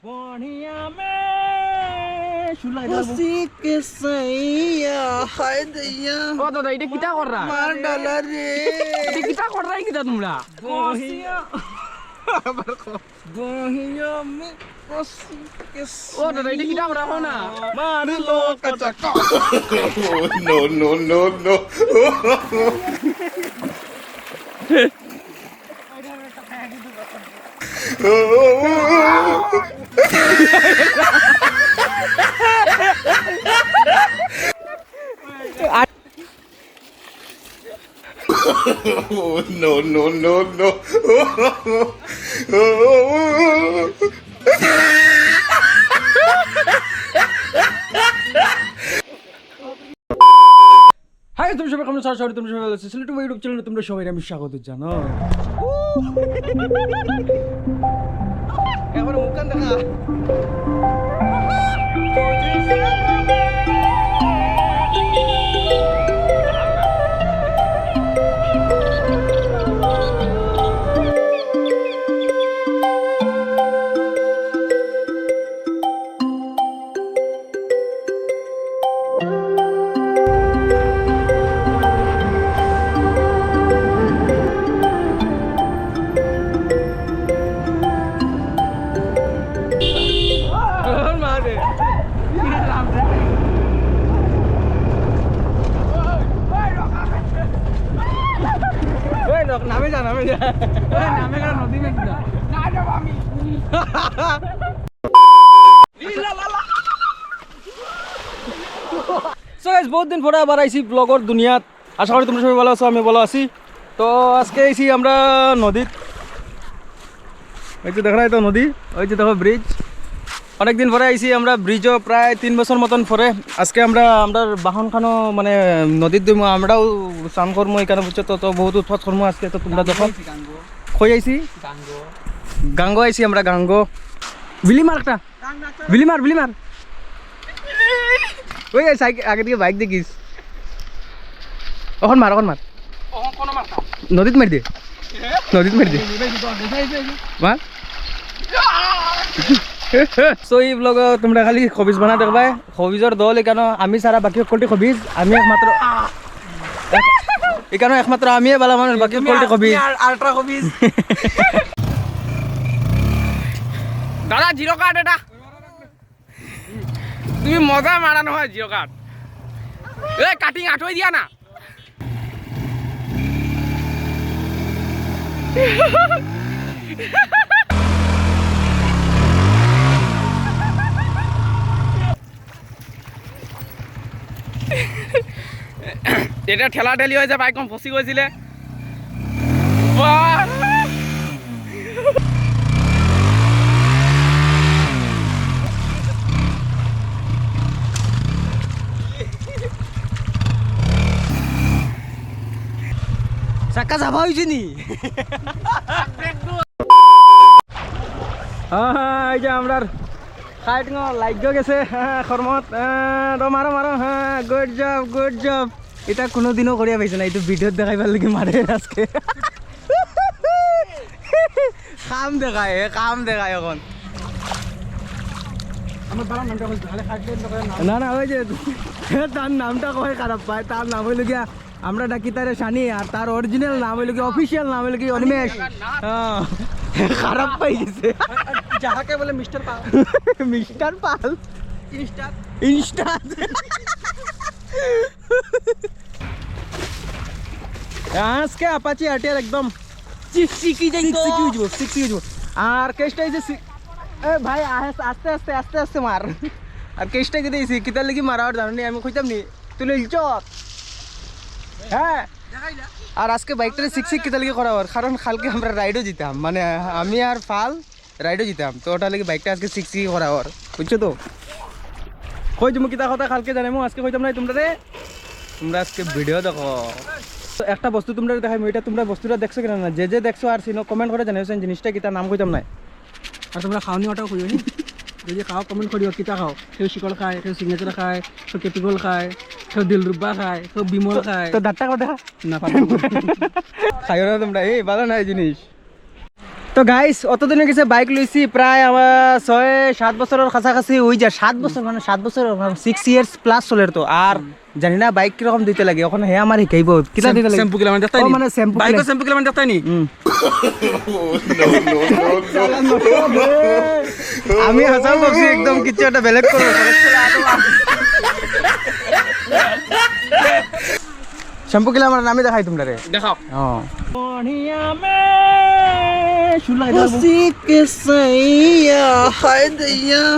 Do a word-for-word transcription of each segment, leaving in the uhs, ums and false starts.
বহিয়া মে শুলাই দাও। হসি কে সইয়া, হায় দইয়া। ও দাদা, ইটা কিতা কররা? মার ডালা রে। ইটা কিতা কররা, কিতা তুমরা? বহিয়া। আবার কও। বহিয়া মে হসি কে সইয়া। ও দাদা, ইটা কিতা কররা, কও না? মারলো কাচা। No, no, no, no. No, no, no, no. Hi, তুমরা সবাই কেমন আছো? আশা করি তুমরা সবাই ভালো আছো। সিলেটি বয় YouTube চ্যানেলে তুমরা সবাইরে আমি স্বাগত জানাই। এখন মুখখান দেখা। নামে যা, নামে যা। নামে গেল নদী মেঘ যা। So guys, বহুত দিন পরে আবার আইছি vlogর দুনিয়াত। আশা করি তুমরা সবাই ভালো আছো, আমি ভালো আছি। তো আজকে আইছি আমরা নদীত, ওই যে দেখো, এই তো নদী, ওই যে দেখো bridge। অনেক দিন পরে আইছি আমরা bridgeও, প্রায় তিন বছর মতন পরে। আজকে আমরা, আমরার বাহনখানো মানে নদীত দিমু, আমরাও স্নান করমু এখানো, বুঝছো তো? তো বহুত উৎপাত করমু আজকে, তো তুমরা দেখো। কই আইছি? গাঙ্গো আইছি আমরা, গাঙ্গো। বিলি মার একটা। বিলি মার, বিলি মার। ওই, ওই সাইকেল, আগে দিকে bike দেখিস। অখন মার, অখন মার। নদীত মারি দে। নদীত মারি দে। মার। So, ই vlogও তুমরা খালি খবিজ বানা দেখবায়। খবিজর দল এখানো আমি ছাড়া বাকি হকলটি খবিজ। আমি একমাত্র, এখানো একমাত্র আমিয়ে বালা মানুষ, বাকি হকলটি খবিজ। আর ultra খবিজ। দাদা, zero কাট এটা। তুমি মজা মারা নহয় জিও কার্ড। এ, cutting আটই দিয়া না। এটা ঠেলাঠেলি হয়েছে, বাইক কম ফসি গেছিলে। বাহ! চাকা যাবা হইছে নি? হ্যাঁ, হ্যাঁ, এই যে আমরার খাইট গ-, লাইগ গেছে, হ্যাঁ, কর্মত, হ্যাঁ, তো মারো, মারো, হ্যাঁ, good job, good job। এটা কোনোদিনও করিয়া পাইছে না, এই তো ভিডিওত দেখাইবার লাগি মারে আজকে। কাম দেখায়, এ কাম দেখায় এখন। আমার বাবার নামটা বলতে, তাহলে খাইট লেন তো করে নাম। না, না, ওই যে, তার নামটা কয় খারাপ পায়, তার নাম হইল গিয়া আমরা ডাকি তারে শানি, আর তার original নাম হইল কি, official নাম হইল কি অনিমেষ। হ্যাঁ। খারাপ পাই গেছে। যাহাকে বলে মিস্টার পাল। মিস্টার পাল। ইনস্টার। ইনস্টার। আজকে Apache R T R একদম চিকচিকি যাইবো। চিকচিকি যাইবো, চিকচিকি যাইবো। আর কেসটা এই যে সি-, এ ভাই, আস-, আস্তে আস্তে, আস্তে আস্তে মার। আর কেসটা কি দিয়েছি, কিতার লাগি মারা আর জানো নি, আমি কইতাম নি। তুই লইলছত? হ্যাঁ। আর আজকে বাইকটারে চিকচিক কিতা লাগি করা অর? কারণ কালকে আমরা রাইডও যিতাম, মানে আমি আর ফাল রাইডও যিতাম, তো ওটার লাগি বাইকটা আজকে চিকচিক করা অর, বুঝছো তো? কই তুমি কিতা কথা কালকে জানাইমু, আজকে কইতাম নাই তুমরারে, তুমরা আজকে ভিডিও দেখো। তো একটা বস্তু তুমরারে দেখাইমু, এটা তুমরা বস্তুটা দেখছো কিনা না, যে যে দেখছো আর চিনো comment করে জানাইছো, জিনিসটা কিতা নাম কইতাম নাই। আর তুমরা খাওনি ওটাও কইও নি। যদি খাও comment করিও, কিতা খাও? কেউ শিকড় খায়, কেউ সিগনেচার খায়, কেউ ক্যাপিগোল খায়, কেউ দিলরুবা খায়, কেউ বিমল খায়। তো দাঁতটা কো দেখা। না, পারবো না। খাইও না তুমরা, এই ভালা নায় জিনিস। তো গাইস, অতদিন অই গেছে বাইক লইছি, প্রায় আমার ছয় সাত বছরর কাছাকাছি অই যায়। সাত বছর মানে সাত বছর, সিক্স ইয়ার্স প্লাস চলের তো। আর জানি না বাইক কিরকম ধুইতে লাগে, অখন হে আমারে হিকাইবো কিলা ধুইতে লাগে। শ্যাম্পু কিলা মানে দেখতায় নি? মানে শ্যাম্পু বাইকো কিলা? শ্যাম্পু কিলা মানে দেখতায় নি? হুম। আমি হাছাউ ভাবছি একদম কিচ্ছু একটা বেলেগ করবো। শ্যাম্পু কিলা মানে আমি দেখাই তুমরারে। দেখাও। ও।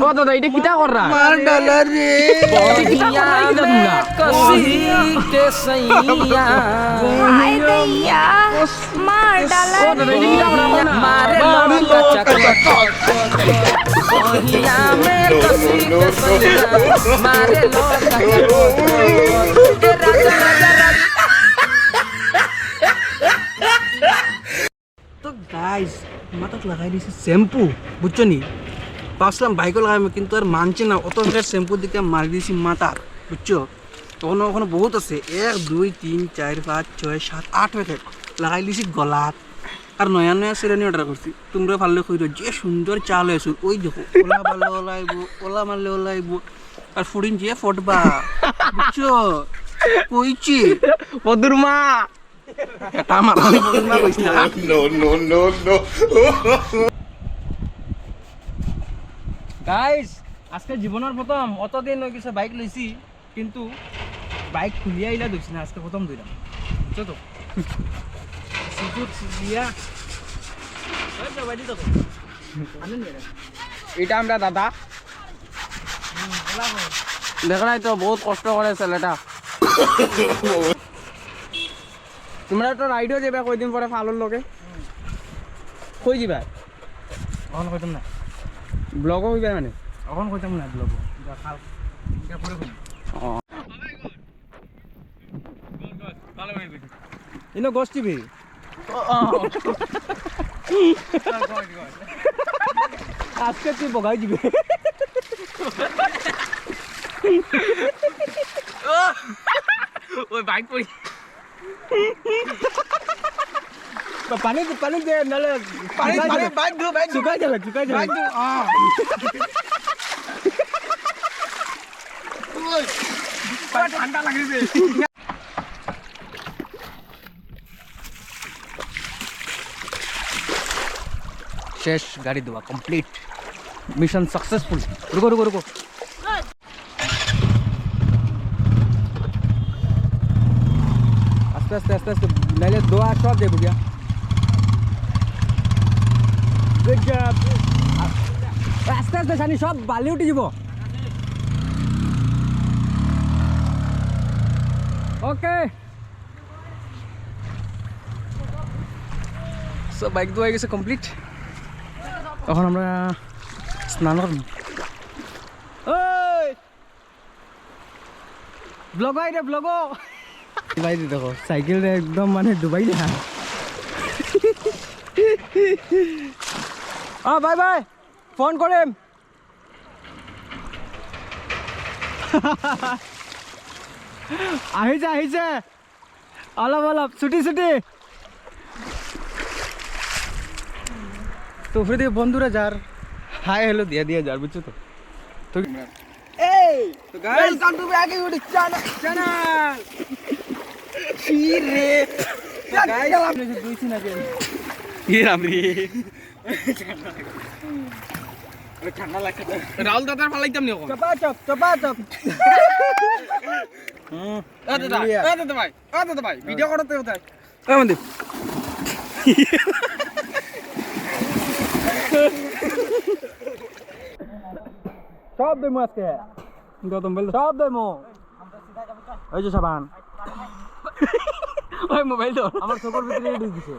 ও দাদা, ইটা কিতা কররা? মার ডালা রে। ইটা কিতা কররা ইটা তুমরা? হায় দইয়া, মার ডালা ও দাদা, ইটা কিতা কররা? মার ডালা। তো গাইস, মাথাত লাগাই দিছি শ্যাম্পু, বুঝছো নি? ভাবছিলাম বাইকো লাগাইমু, কিন্তু আর মানছে না, অত ফের শ্যাম্পু দিকে মারি দিছি মাথাত, বুঝছো? অখনো, অখনো বহুত আছে, এক, দুই, তিন, চাইর, পাঁচ, ছয়, সাত, আট প্যাকেট লাগাই দিছি গলাত। আর নয়া নয়া সেরানি অর্ডার করছি, তুমরা পারলে কইরো, যে সুন্দর চাল অইছে, ওই দেখো, ওলা মারলে ওলা আইবো, ওলা মারলে ওলা আইবো। আর ফুরিন যে ফটবা, বুঝছো? কইছি। বদুর মা। এটা আমার, আমি বদুর মা কইছি না। No, no, no, no. Guys, আজকে জীবনর প্রথম, অতদিন অই গেছে বাইক লইছি, কিন্তু বাইক খুলিয়া ইলা ধুইছি না, আজকে প্রথম ধুইলাম, বুঝছো তো? সিজুর সিজিয়া। ওই তো, বাড়ি তো। আনেন নি রে। ইটা আমরা দাদা। হুম, ওলা হয়। দেখরায় তো, বহুত কষ্ট করে ছেলেটা। তুমরা তো রাইডো যাইবা কয়দিন পরে ফালর লগে। কই যাইবা? অখন কইতাম না। ব্লগো কইবা মানে? অখন কইতাম না ব্লগো। যা খাও। যা পরে কইতাম। ও। ইনো গোষ্ঠী ভি। আজকে তুই বগাই দিবি। ওই বাইক পড়ি। পানি দে, পানি দে, নালে পানি, পানি, বাইক ধো, বাইক ধো। শুকাই যাবে, শুকাই যাবে। বাইক ধো, আহ। ওই, পুরা ঠান্ডা লাগেছে। শেষ, গাড়ি ধোয়া complete, mission successful। রুকো, রুকো, রুকো। আস্তে আস্তে, আস্তে আস্তে, নাইলে ধোয়া সব যাইব গিয়া। Good job। আস্তে আস্তে, সানি, সব বালি উঠি যাব। Okay। So, বাইক ধোয়া অই গেছে complete। অখন আমরা স্নান করমু। ওই! ব্লগ আই রে, ব্লগ। ভাই, দেখো, সাইকেল রে একদম মানে ডুবাই না। আ, ভাই, ভাই, ফোন করিম। আহিছে, আহিছে। অলপ, অলপ, ছুটি, ছুটি। তো উপরে দিকে বন্ধুরা যার, হাই হ্যালো দিয়া দিয়া যার, বুঝছো তো? তো এই, তো guys, welcome to back YouTube channel, channel। কি রে? Guys, গেলাম। দুই তিন আগে। কি রাম রে? আরে ঠান্ডা লাগছে তো। রাহুল দাদার ফালাইতাম নি অখন। চপা চপ, চপা চপ। হুম। এ দাদা, ইয়া। এ দাদা ভাই, এ দাদা ভাই, ভিডিও করতে কোথায়? এ মন্দির। সব দেমু আজকে। গৌতম বল। সব দেমু। ওই যে সাবান। ওই মোবাইল তো। আমার চোখের ভিতরে ঢুকে গেছে।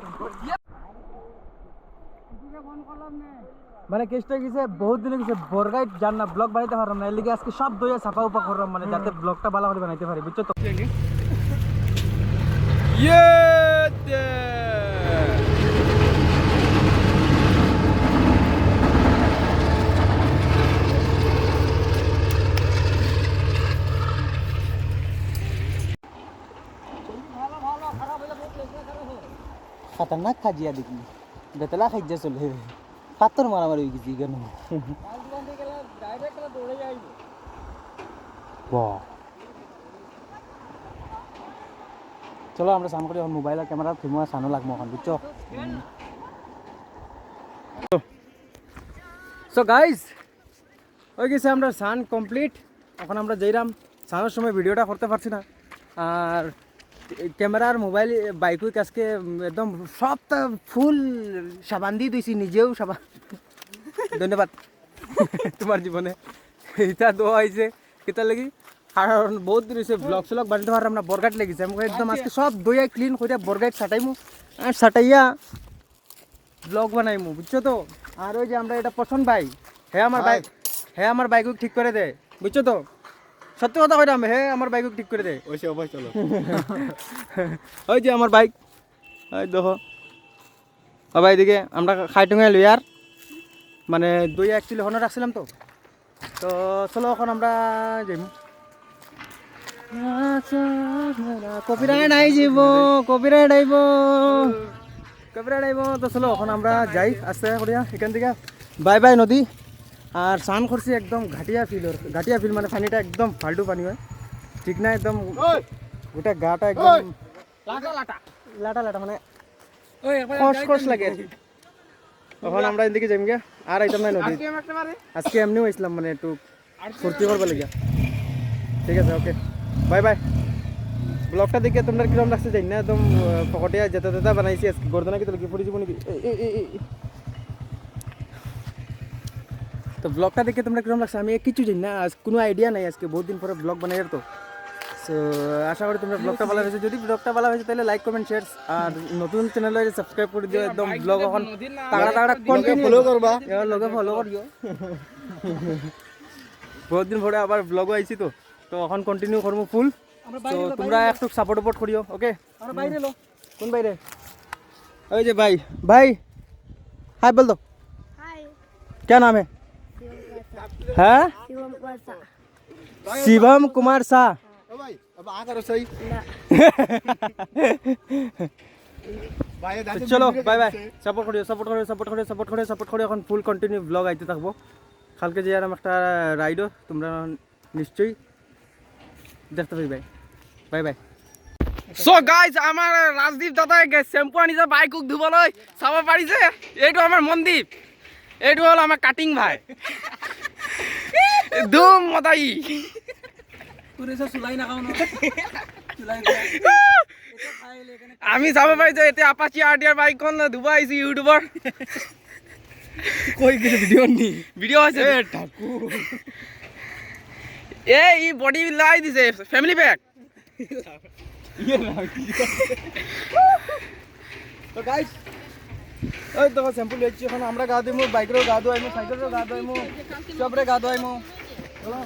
মানে কেসটা গেছে, বহুত দিন গেছে বরগাইট যার না ব্লগ বানাইতে পারলাম না, এর লাগি আজকে সব দইয়া সাফা উপা করলাম, মানে যাতে ব্লগটা ভালো করে বানাইতে পারি, বুঝছো তো? ইয়ে দে। খতরনাক খাজিয়া দেখি। বেতলা খাইজা চলে। পাত্তর মারামারি অই গেছে কেন? বাহ। চলো আমরা স্নান করি, এখন মোবাইল আর ক্যামেরা থুইমু, স্নানও লাগবো এখন, বুঝছো? সো গাইস, অই গেছে আমরা স্নান কমপ্লিট। এখন আমরা যাইরাম, স্নানের সময় ভিডিওটা করতে পারছি না। আর ক্যামেরা আর মোবাইল, বাইক উইক আজকে একদম সবটা ফুল সাবান দি ধুইছি, নিজেও সাবান। ধন্যবাদ। তোমার জীবনে ইটা দেওয়া অইছে, কিতার লাগি? কারণ বহুত দিন অইছে ব্লগ স্লগ বানাইতে পারলাম না, বরগাট লেগেছে। আমি একদম আজকে সব ধুইয়া ক্লিন করিয়া বরগাট সাটাইমু, আর সাটাইয়া ব্লগ বানাইমু, বুঝছো তো? আর ওই যে আমরা এটা পছন্দ ভাই, হে আমার বাইক, হে আমার বাইক ঠিক করে দে, বুঝছো তো? সত্যি কথা কইরাম, হে আমার বাইক ঠিক করে দে। ওই সে, ওই চলো। ওই যে আমার বাইক, ওই দেখো। বাবা, এদিকে আমরা খাইটুঙে লইয়ার, মানে, দুই এক কিলো হনো রাখছিলাম তো। তো চলো, এখন আমরা যাইমু। কপিরাইট আই যাব, কপিরাইট আইব, কপিরাইট আইব। তো চলো, এখন আমরা যাই আস্তে করিয়া এখান থেকে। বাই বাই নদী। আর স্নান করছি একদম ঘাটিয়া ফিলর, ঘাটিয়া ফিল মানে পানিটা একদম ফালতু পানি হয়, ঠিক না? একদম গোটা গাটা একদম লাটা লাটা। লাটা লাটা মানে ওই, একবার খস যাই খস তো। লাগে আর কি। এখন আমরা এদিকে যাইমু গিয়া, আর আইতাম না নদী। আজকে আমি একটা বারে আজকে এমনিও আইছিলাম, মানে, একটু ফুর্তি করবার লাগিয়া। ঠিক আছে, ওকে, বাই বাই। ব্লগটা দেখে তোমরা কিরকম লাগছে জানি না, একদম, আহ, ফকটিয়া যেটা তেটা বানাইছি আজকে। গর্দনা কি তোর কি পড়ে যাবো নাকি? এই, এই, এই, এই। তো ব্লগটা দেখে তোমরা কিরকম লাগছে? আমি কিচ্ছু জানি না, আজ কোনো আইডিয়া নাই। আজকে বহুত দিন পরে ব্লগ বানাই আর তো। তো আশা করি তোমরা ব্লগটা ভালো হয়েছে। যদি ব্লগটা ভালো হয়েছে, তাহলে লাইক, কমেন্ট, শেয়ার, আর নতুন চ্যানেল হইলে সাবস্ক্রাইব করে দিও। একদম ব্লগ এখন তাগড়া তাগড়া লগে কন্টিনিউ ফলো করবা। এবার লগে ফলো করিও। বহুত দিন পরে আবার ব্লগও আইছি তো, তো এখন কন্টিনিউ করবো ফুল। তো তোমরা একটু সাপোর্ট সাপোর্ট করিও, ওকে? আমরা বাইরে লো। কোন বাইরে? ওই যে ভাই, ভাই, হাই বল দো। हाय। क्या नाम है? शिवम कुमार शाह। হ্যাঁ? शिवम कुमार शाह। শিবম কুমার শাহ। ও ভাই, अब आ करो सही। না। ভাই, তো চলো, বাই বাই। সাপোর্ট করিও, সাপোর্ট করিও, সাপোর্ট করিও, সাপোর্ট করিও, সাপোর্ট করিও। এখন ফুল কন্টিনিউ ব্লগ আইতে থাকবো। কালকে যে আর একটা রাইডও তোমরা নিশ্চয়ই দেখতে পাইবায়। Bye bye. সো গাইস, আমার রাজদীপ দাদায় গে শ্যাম্পু আনিছে বাইক উক ধুবলৈ, চাব পাৰিছে। এইটো আমাৰ মনদীপ, এইটো হ'ল আমাৰ কাটিং ভাই। ধুম মতাই। তোৰ এসব চুলাই নাখাওঁ ন? চুলাই দিয়া। আমি চাব পাৰি যে এতিয়া আপাচি আৰ টি আৰ বাইকখন ধুব আহিছে ইউটিউবৰ। কই কিন্তু ভিডিঅ' নি? ভিডিঅ' হৈছে। এ, ঠাকু। এ, ই বডি বিল্ডাৰ আহি দিছে, ফেমিলি পেক। ইয়ে না, কি? তো গাইস, এই দেখো শ্যাম্পু লইছি, এখন আমরা গা ধুইমু, বাইকরেও গা ধুয়াইমু, সাইকেলরেও গা ধুয়াইমু, সবরে গা ধুয়াইমু। চলো।